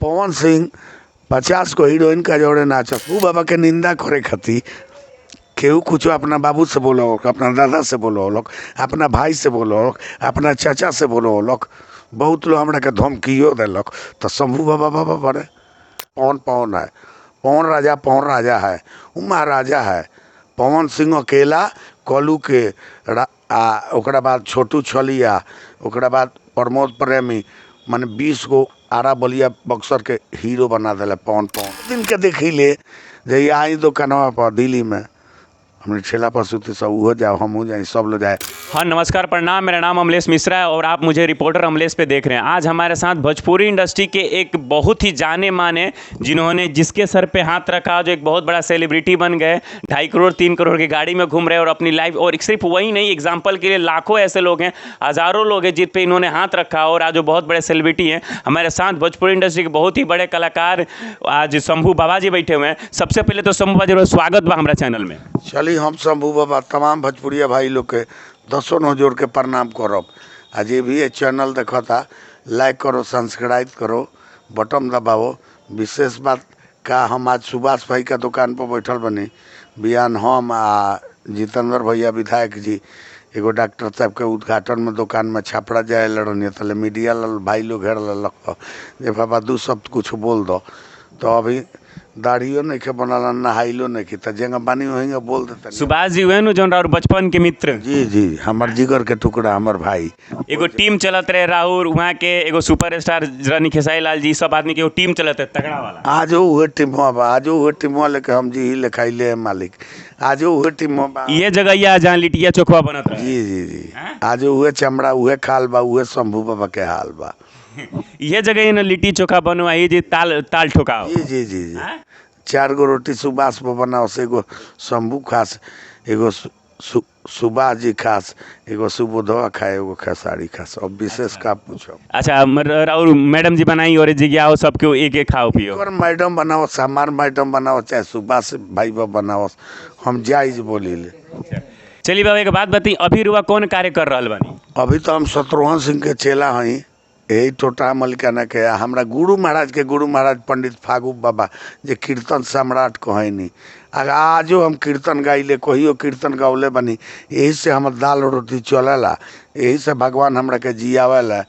पवन सिंह 50 गो heroine का जोड़े नाचस। उ बाबा के निंदा करे खातिर केहू कुछो अपना बाबू से बोलो, अपना दादा से बोलो, अपना भाई से बोलो, अपना चाचा से बोलो। बहुत लोग हमरा के धमकियो देलक। तो शंभू बाबा बाबा बड़े पवन पवन है, पवन राजा, पवन राजा है, उ महाराजा है। पवन सिंह अकेला कलू के आ ओकरा बाद छोटू छलिया, ओकरा बाद प्रमोद प्रेमी, माने 20 गो आरा बलिया बक्सर के हीरो बना दिले पवन पवन। दिन के देखी ले जे आई दुकानवा पर दिल्ली में हमने ठेला पर सुते सब उहो जाओ हमहू जाए सब लोग जाए। हाँ नमस्कार प्रणाम, मेरा नाम अमलेश मिश्रा है और आप मुझे रिपोर्टर अमलेश पे देख रहे हैं। आज हमारे साथ भोजपुरी इंडस्ट्री के एक बहुत ही जाने माने, जिन्होंने जिसके सर पे हाथ रखा, जो एक बहुत बड़ा सेलिब्रिटी बन गए, 2.5 करोड़ 3 करोड़ की गाड़ी में घूम रहे हैं और अपनी लाइफ, और सिर्फ वही नहीं, एग्जाम्पल के लिए लाखों ऐसे लोग हैं, हज़ारों लोग हैं जिन पे इन्होंने हाथ रखा और आज वो बहुत बड़े सेलिब्रिटी हैं। हमारे साथ भोजपुरी इंडस्ट्री के बहुत ही बड़े कलाकार आज शंभू बाबा जी बैठे हुए हैं। सबसे पहले तो शंभू बाबा जी, स्वागत बा हमारा चैनल में। चली हम शंभू बाबा तमाम भोजपुरिया भाई लोग के दसों नौ जोड़ के प्रणाम करब। आ जे भी ये चैनल देखता लाइक करो, सब्सक्राइब करो, बटन दबाओ। विशेष बात का हम आज सुभाष भाई का दुकान पर बैठल बनी। बिहान हम आ जितेंद्र भैया विधायक जी एगो डॉक्टर साहब के उद्घाटन में दुकान में छापड़ा जाए रहनी, तले मीडिया भाई लोग घेर लेलक जे बाबा दू शब्द कुछ बोल दो। तो अभी दाढ़ियो नहीं के बनल, नहाइलो नहीं के, तो जेंगा बानी वहीं बोल देता। सुभाष जी हुए नु जौन राउर बचपन के मित्र। जी जी, हमार जिगर के टुकड़ा, हमार भाई। एगो टीम चलत रहे राहुल वहाँ के, एगो सुपर स्टार रानी खेसारी लाल जी, सब आदमी के एगो टीम चलत रहे तगड़ा वाला। आज उहे टीमवा बा, आज उहे टीमवा लेके हम जी लिखाइले मालिक, आज उहे टीमवा बा। ये जगह या जहाँ लिटिया चोखवा बनत रहे। जी जी जी, आज उहे चमड़ा, उहे खाल बा, उहे शंभू बाबा के हाल बा। ये जगह न लिट्टी चोखा बनवाई जी, ताल ताल ठोकाओ। जी जी जी जी, 4 गो रोटी सुभाष पर बनाओ, एगो शंभू खास, एगो सुभाष जी खास, एगो सुबोधवा खाए, एगो खेसारी खास। अब विशेष का पूछो। अच्छा, और मैडम जी बनाई और जी आओ सबके एक एक खाओ पियो। और मैडम बनाओ, हमार मैडम बनाओ, चाहे सुभाष भाई बाबा बनाओ, हम जायज बोली ले। चलिए बाबा एक बात बताई, अभी रुआ कौन कार्य कर रहा बानी? अभी तो हम शत्रुघ्न सिंह के चेला हई, यही टोटा मलिकाना के। हमरा गुरु महाराज के गुरु महाराज पंडित फागू बाबा जे कीर्तन सम्राट कहनी, आजो हम कीर्तन गाइले, कहियो कीर्तन गौले बनी। यही से हमर दाल रोटी चलेला, यही से भगवान हमरा के जियावेला।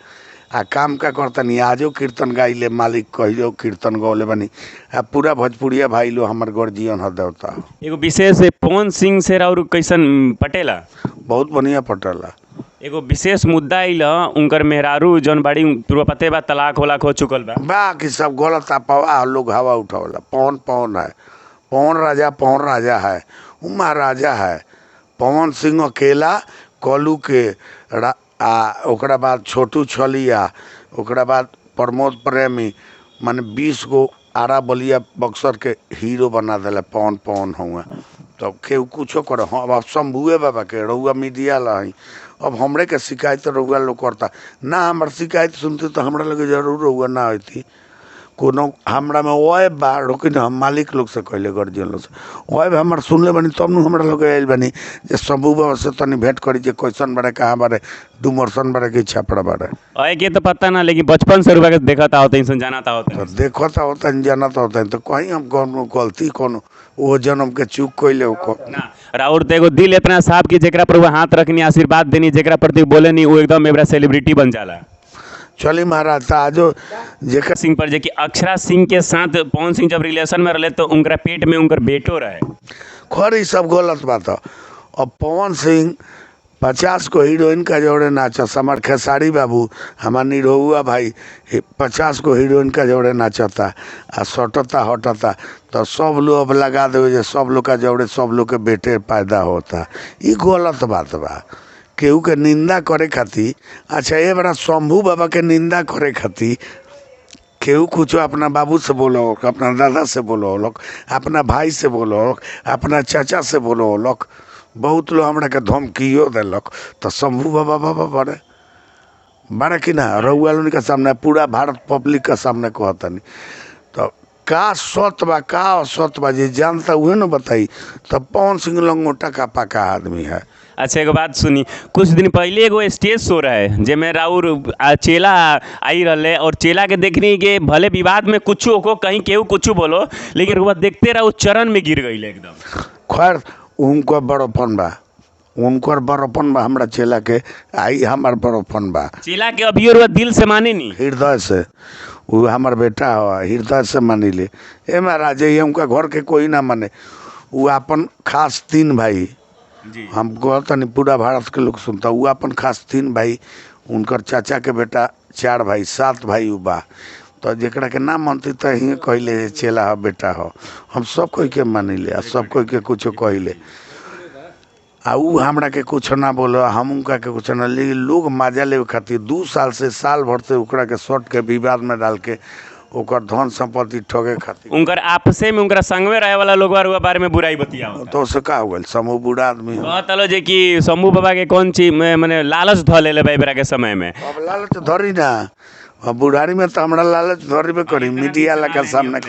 आ काम का करतनी, आजो कीर्तन गाइले मालिक, कहियो कीर्तन गौले बनी। आ पूरा भोजपुरिया भाई लोग हमार गर्जियन ह देवता। एगो विशेष पवन सिंह से और कैसन पटेला? बहुत बढ़िया पटेला। एगो विशेष मुद्दा आइल, उनकर मेहरारू जौन बाड़ी पूरा पते बा तलाक वलाक हो चुकल बा। बाकी सब गलत अफवाह लोग हवा उठावला। पवन पवन है, पवन राजा, पवन राजा है, उ महाराजा है। पवन सिंह अकेला कलू के आ ओकरा बाद छोटू छलिया, ओकरा बाद प्रमोद प्रेमी, माने 20 गो आरा बलिया बक्सर के हीरो बना दिले पवन पवन हुआ। तब केहू कुछो करे। हाँ, अब शंभुए बाबा के रउआ मीडिया ला, अब हमरे के शिकायत रउआ लोग करता ना। हमार शिकायत सुनती तो हमरा लगे जरूर रउआ ना होती। कोनो हमरा में ओए बा रोकी ना, हम मालिक लोग से कहले, गर्जियन लोग से ओए हमार सुनले बनी तब न हमरा लोग आयल बनी जे शंभू बाबा से तनी भेंट करी जे कैसन बारे, कहाँ बारे, डुमरसन बारे कि छापड़ा बारे। ओए के तो पता ना, लेकिन बचपन से रुआ के देखता होता इंसान, जानता होता तो देखता होता, जानता होता। तो कहीं हम कोनो गलती कोनो वो जन्म के चूक कइले ना। राउर तो एगो दिल इतना साफ कि जेकरा पर वो हाथ रखनी, आशीर्वाद देनी, जेकरा प्रति बोले नहीं, वो एकदम एबरा सेलिब्रिटी बन जाला। चली महाराज आजो जेकर सिंह पर जेकि अक्षरा सिंह के साथ पवन सिंह जब रिलेशन में रहे तो उनका पेट में उनकर बेटो रहे। खर ई सब गलत बात है। अब पवन सिंह 50 गो हीरोइन का जोड़े नाचस। हमार खेसारी बाबू, हमार निरहुआ भाई 50 गो हीरोइन का जोड़े नाचता आ सटता हटता। तो सब लोग अब लगा देवे जे सब लोग का जोड़े सब लोग के बेटे पैदा होता। ई गलत बात बा। केहू के निंदा करे खातिर, अच्छा ये बड़ा शंभू बाबा के निंदा करे खातिर केहू कुछो अपना बाबू से बोलो, अपना दादा से बोलो, अपना भाई से बोलो, अपना चाचा से बोलो। बहुत लोग हमरा के धमकियो देलक। तो शंभू बाबा बाबा बड़े बड़े कि ना रउआ लोग के सामने, पूरा भारत पब्लिक के सामने कहतनी। तो का सत बा का असत बा जे जानता उहे न बताई। तो पवन सिंह लंगोटा का पक्का आदमी है। अच्छा एगो बात सुनी, कुछ दिन पहले एगो स्टेज शो रहे जेमे राउर चेला आई रहले और चेला के देखनी के भले विवाद में कुछ को कहीं केहू कुछ बोलो, लेकिन रुआ देखते रहो चरण में गिर गई एकदम। खैर उनकर बड़पन बा, उनकर बड़पन बा हमरा चेला के, आई हमार बड़पन बा। चेला के अभियो रुआ दिल से माने नी? हृदय से, वो हमार बेटा हो, हृदय से मानिले। ए महाराज ये उनका घर के कोई ना माने, वो अपन खास 3 भाई जी। हम कहतनी पूरा भारत के लोग सुनता, वो अपन खास 3 भाई, उनकर चाचा के बेटा 4 भाई, 7 भाई उ बा। तो जेकरा के ना मानती तो ही कहले चेला हो बेटा हो, हम सब कोई के मानिले आ सब कोई के कुछ कहले, आ उ हमरा के कुछ ना बोलो, हम उनका के कुछ ना। लेकिन लोग मजा लेवे खातिर 2 साल से साल भर से ओकरा के शॉर्ट के विवाद में डाल के ओकर धन संपत्ति ठगे खातिर उनकर आपसे में उनकर संग में रहे वाला लोग रुआ बारे में बुराई बतियाओ तो से का हो गइल, समूह बुढ़ा आदमी हो। कहत हलो जे कि शंभू बाबा के कौन चीज में माने लालच ध लेले बा एबरा के समय में। अब लालच धरी ना, अब बुढ़ारी में तो हमरा लालच धरबे करी मीडिया वाला के सामने।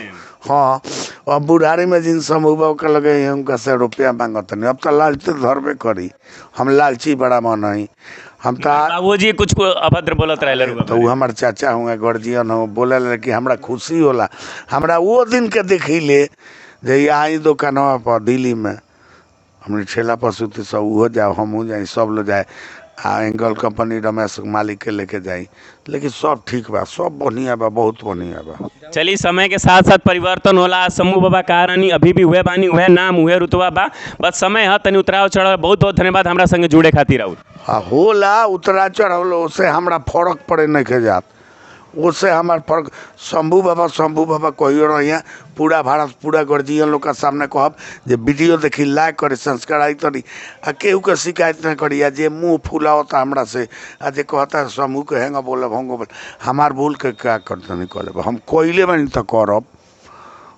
हाँ, अब बुढ़ारी में जिन समूह बाबा के लगे हैं, उनका से रुपया मांगत नहीं, अब तो लालच धरबे करी। हम लालची बड़ा मन है, हम तो बाबूजी कुछ को अभद्र बोलत रहे रुआ। तो वो हमार चाचा हुआ गार्जियन हो, बोले कि हमरा खुशी होला, हमरा वो दिन के देखी ले जे आई दुकानवा पर दिल्ली में हमने ठेला पर सुती सब उहो जाओ हमहूँ जाई सब लोग जाए, आ एंगल कंपनी रमेश मालिक के लेके जाई, लेकिन सब ठीक बा, सब बढ़िया बा, बहुत बढ़िया बा। चलिए समय के साथ साथ परिवर्तन होला, शंभू बाबा का रानी अभी भी उहे बानी, उहे नाम उहे रुतबा बा, बस समय है तनी उतराव चढ़ाव। बहुत बहुत धन्यवाद हमरा संगे जुड़े खातिर। और आ होला उतरा चढ़ाव उससे हमरा फर्क पड़े नहीं के जात, उससे हमार फर्क। शंभू बाबा शंभू बाबा कहियो रहिया, पूरा भारत पूरा गर्जियन लोग का सामने कहब जे वीडियो देखी लाइक करे सब्सक्राइब करी, आ केहू के शिकायत नहीं करी, आ जे मुँह फुलावता हमरा से आ जे कहता शंभू के हेंगा बोलब होंगे बोल, हमार भूल के क्या करते नहीं कर, हम कइले बानी तो करब,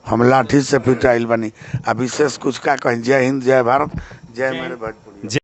हम लाठी से पिटाइल बानी। आ विशेष कुछ का कहीं। जय हिंद, जय भारत, जय मेरे भोजपुरी।